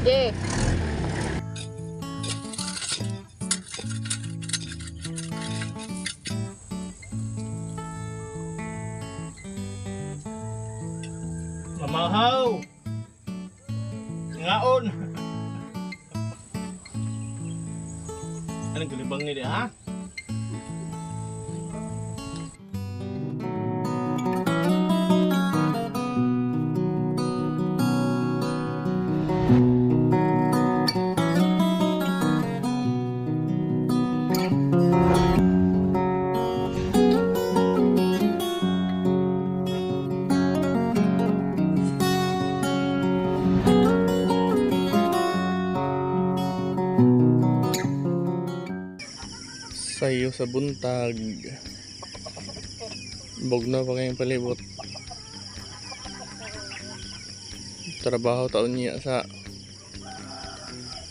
Sige. Mamahaw! Ngaon! Anong galibang nila, ha? Sayo sa buntag. Bugno pa kayong palibot. Trabaho taon niya sa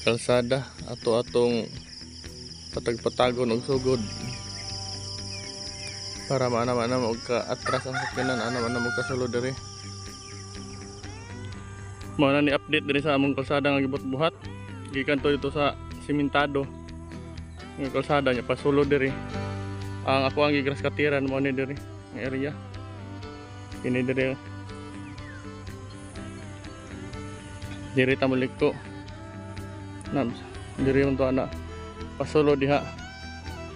kalsada ato atong patagpatagon og sugod para maanam-anam og ka atras ang sakyanan, anam-anam og kasulod diri. Mao na ni update diri sa among kalsada nga gibot-buhat gikan to dito sa simentado nga kalsada niya pasulod diri. Ang ako ang gigrass katiran mo ni diri nga area kini diri, diri ta molikto na diri man to ana pasulod diha,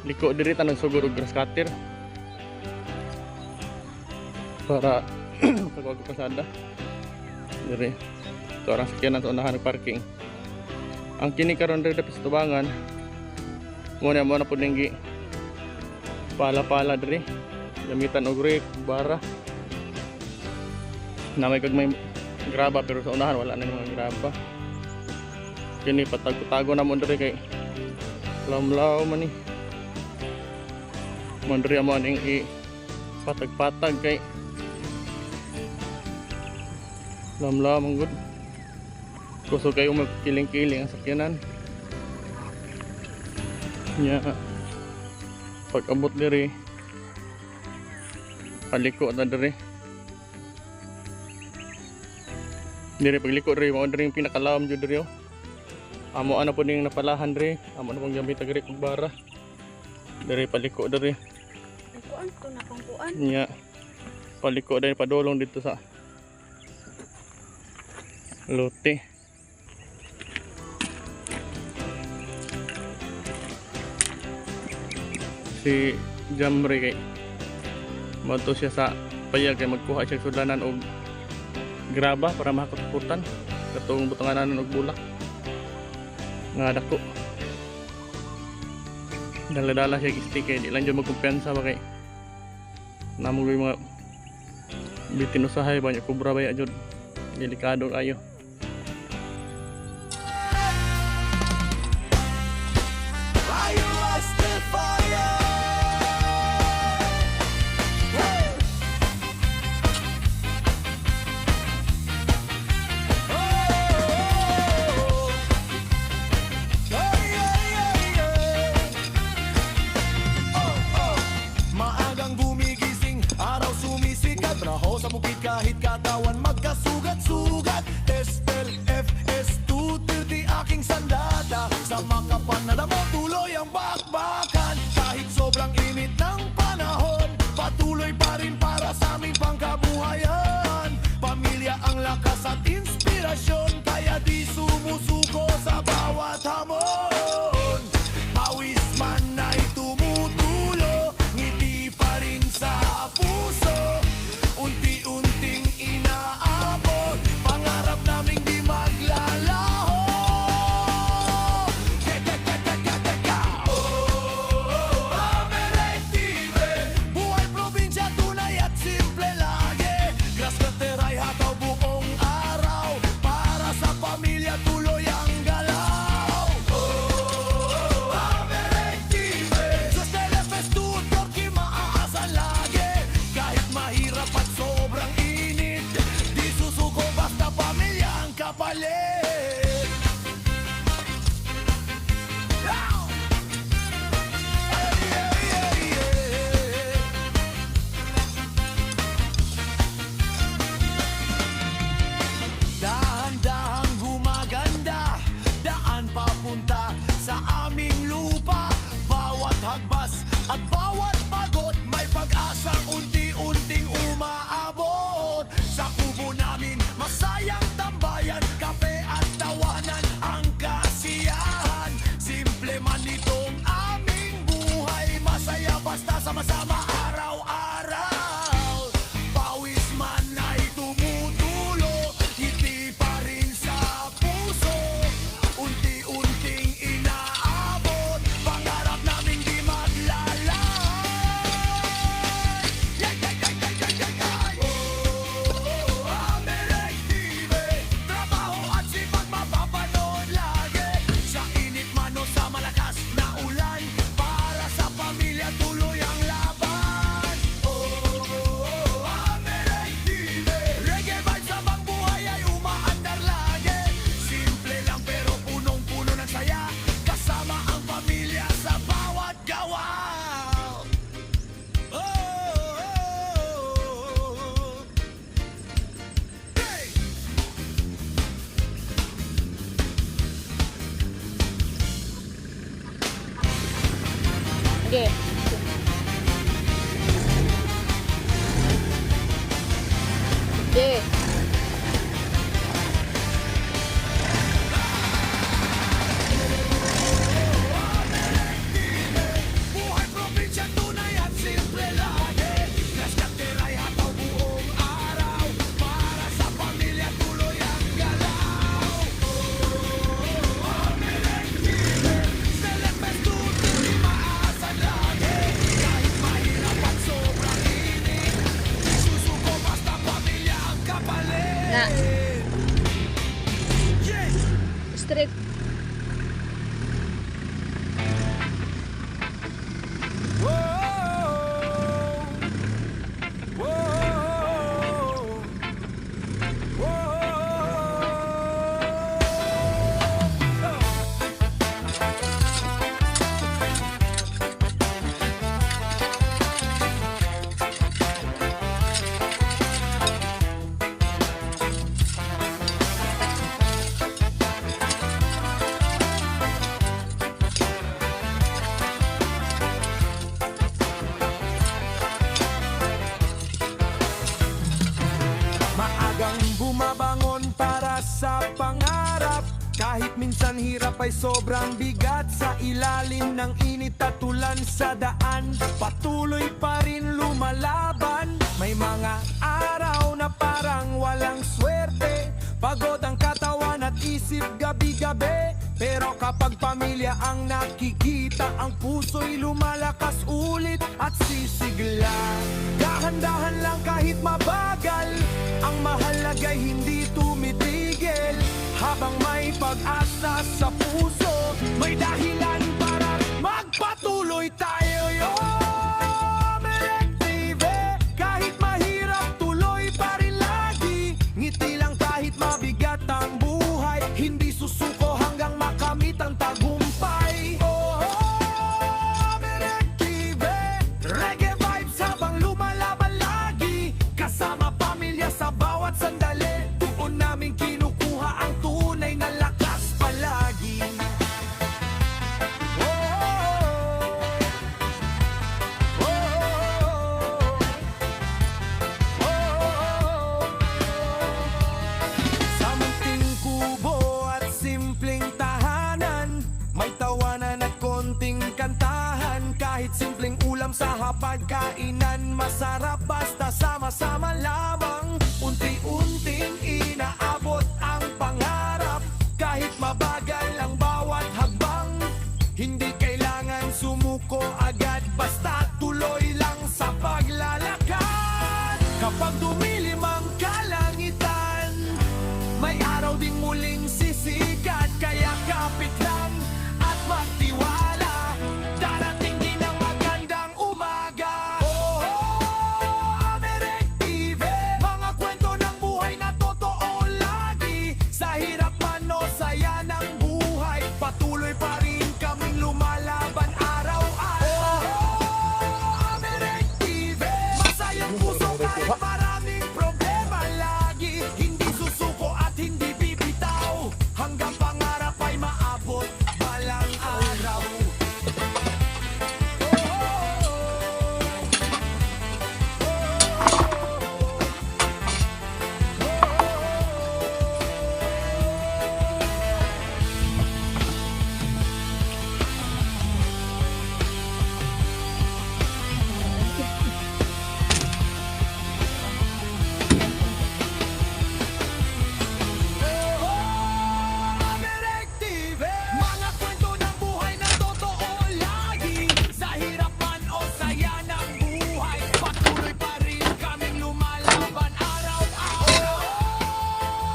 liko diri ta nagsugod og grass cutter para pagwag pasada diri. To arang sakyanan sa unahan parking. Ang kini karon diri sa tubangan mo na pud ning gi pala-pala diri, gamitan og rake bara na may kag may graba, pero sa unahan wala na yung mga graba. Kini patag-patago na mo diri kay lamlaw man ni mo diri amo aning i patag-patag kay lamlaw man gud, kusog kayo magkiling-kiling ang sakyanan nya. Pag abot diri, paliko na diri. Diri pagliko diri, mao diri yung pinakalawom jud diri, oh. Amo ana po ning napalahan diri, amo na pong gamit diri og bara diri, paliko diri. Kuan to na kang kuan. Nya paliko diri padulong dito sa lote. Si Jamre kay moadto siya sa payag kay magkuha siya sudlanan og graba para mahakot-kutan katong butanganan og bulak nga dako. Dala-dala siya og stick kay di lang jud magkumpiyansa ba kay namo gyud mga bitin usahay ba nya kubra ba ya jud, delikado kayo. Are you still fire? Hey! Oh, oh, yeah, yeah, yeah. Oh, oh. Maagang gumigising, araw sumisikat. Traho sa bukid kahit katawan magkasugat-sugat. Testel FS 230 aking sandata. Sa makapanada mo tuloy ang bakbakan. Kahit sobrang init ng panahon, patuloy pa rin para sa aming pangkabuhayan. Pamilya ang lakas at inspirasyon, kaya di sumusuko sa bawat hamon. Pawis man ay tumutulo, ngiti pa rin sa puso. Unti-unting inaabot, pangarap naming di maglalaho. Teka, teka, teka, teka. Oh, Amerek TV. Buhay probinsya, tunay at simple lagi. Grass cutter ay hataw buong araw. Para sa pamilya, tuloy ang galaw. Oh, De. Buhay probinsya, tunay at simple lagi. Rescate ay hataw buong araw. Para sa pamilya, tuloy ang galaw. Selepes tuti, maasan lagi. Kahit mahirap at sobrang init, di susuko basta pamilya ang kapalit. Na. Yeah! Straight. Whoa, whoa, whoa. Maagang bumabangon para sa pangarap. Kahit minsan hirap ay sobrang bigat. Sa ilalim ng init at ulan sa daan, patuloy pa rin lumalaban. May mga araw na parang walang swerte. Pagod ang katawan at isip gabi-gabi. Pero kapag pamilya ang nakikita, ang puso'y lumalakas ulit at sisigla. Dahan-dahan lang kahit mabagal, ang mahalaga'y hindi tumitigil. Habang may pag-asa sa puso, may dahilan para magpatuloy tayo, yo! Merek TV, kahit mahirap, tuloy pa rin lagi. Ngiti lang kahit mabigat ang buhay, hindi susuko hanggang makamit ang tagumpay. Oh, oh, Merek TV, reggae vibes habang lumalaban lagi. Kasama pamilya sa bawat sandali, doon namin kinukuha ang tunay na lakas palagi. Oh, oh, oh, oh, oh. Sa munting kubo at simpleng tahanan, may tawanan at konting kantahan. Kahit simpleng ulam sa hapagkainan, masarap basta sama-sama lamang. Unti-unting inaabot ang pangarap. Kahit mabagal ang bawat hakbang, hindi kailangan sumuko agad. Basta tuloy lang sa paglalakad. Kapag dumilim ang kalangitan, may araw ding muling sisikat. Kaya kapit lang at magtiwala, darating din ang magandang umaga. Oh, oh, Amerek TV, mga kwento ng buhay na totoo lagi. Sa hirap man o saya ng buhay, patuloy pa rin kaming lumalaban araw-araw. Oh, Amerek TV, masayang puso kahit maraming problema lagi. Hindi susuko at hindi bibitaw, hanggang pangarap ay maabot balang araw. Amerek TV, mga kwento ng buhay na totoo lagi. Sa hirap man o saya ng buhay, patuloy pa rin kaming lumalaban araw-araw.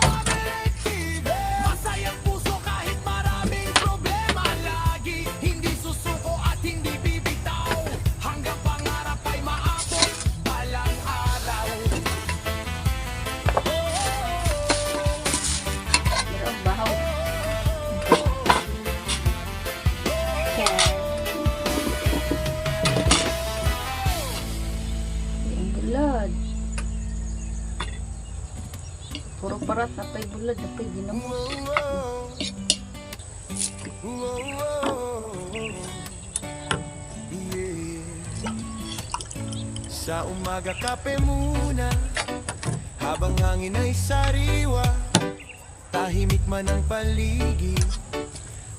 Amerek TV, masayang puso kahit maraming problema lagi. Hindi susuko at hindi bibitaw, hanggang pangarap ay maabot balang araw. Pero ang bahaw. Ang bulad. Puro parat, napay bulad, napay ginamos. Sa umaga kape muna. Habang Habang hangin ay sariwa, tahimik man ang paligid,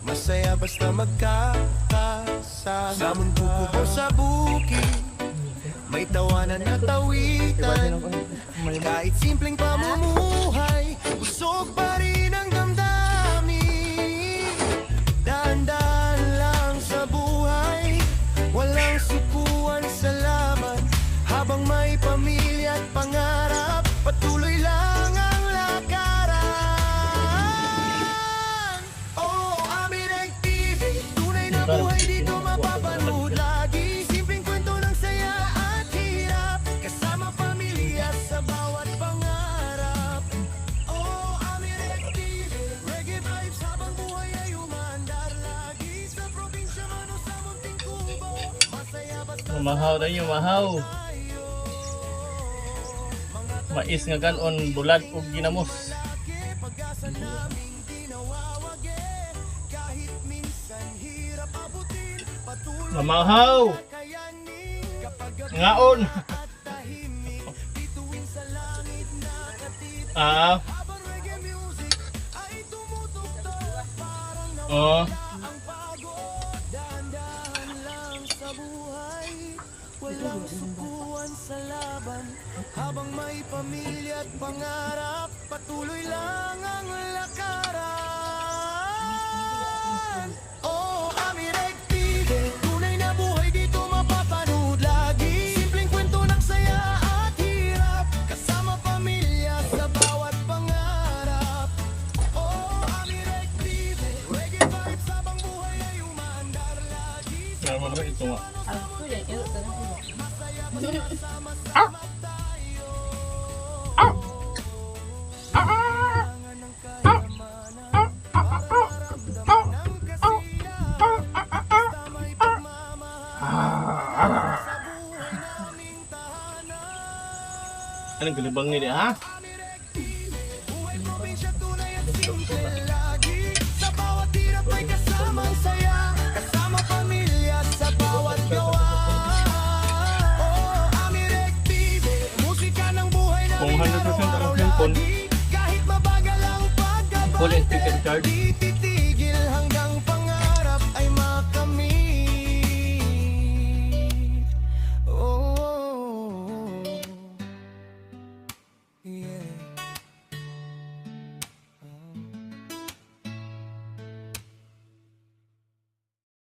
masaya basta magkakasama. Sa mundo o sa bukid, may tawanan at awitan. Kahit simpleng pamumuhay, busog pa rin ang damdamin. Dahan-dahan lang sa buhay, walang sukuan sa laban. Habang may pamilya at pangarap, patuloy lang ang lakaran. Oh, Amirek TV, tunay na buhay dito mapapanood lagi. Simpleng kwento ng saya at hirap, kasama pamilya sa bawat pangarap. Oh, Amirek TV, reggae vibes habang buhay ay umaandar lagi. Sa probinsya man o sa munting kubo, masaya basta Mahaw na yun, mahaw. Tayo. Mais nga kanon, bulad ug ginamos. Pag-asa naming di nawawagi. Kahit minsan hirap abutin, patuloy Mamahaw! kayanin. Kapag gabi Ngaon! at tahimik, bituin sa langit nakatitig. Habang reggae music ay tumutugtog, parang nawala ang pagod. Dahan-dahan lang sa buhay, walang sukuan sa laban. Habang may pamilya at pangarap, patuloy lang ang lakaran. Oh, Amirek TV, tunay na buhay dito mapapanood lagi. Simpleng kwento ng saya at hirap, kasama pamilya sa bawat pangarap. Oh, Amirek TV, reggae vibes habang buhay ay umaandar lagi. Naman ba ito nga? Ako yan, ito na. Masaya basta sama-sama tayo. Kailangan ng kayamanan para maramdaman ang kasiyahan. Basta may pagmamahal sa buhay naming tahanan. Anong galibang nila, ha? Amirek TV, buhay probinsya tunay at simple lagi. Sa bawat hirap ay kasamang saya, kasama pamilya sa bawat gawa. Oh, Amirek TV, musika ng buhay Kung namin 100% ang araw-araw cellphone, lagi. Kahit mabagal ang full pag-abante, speaker charge. di titigil.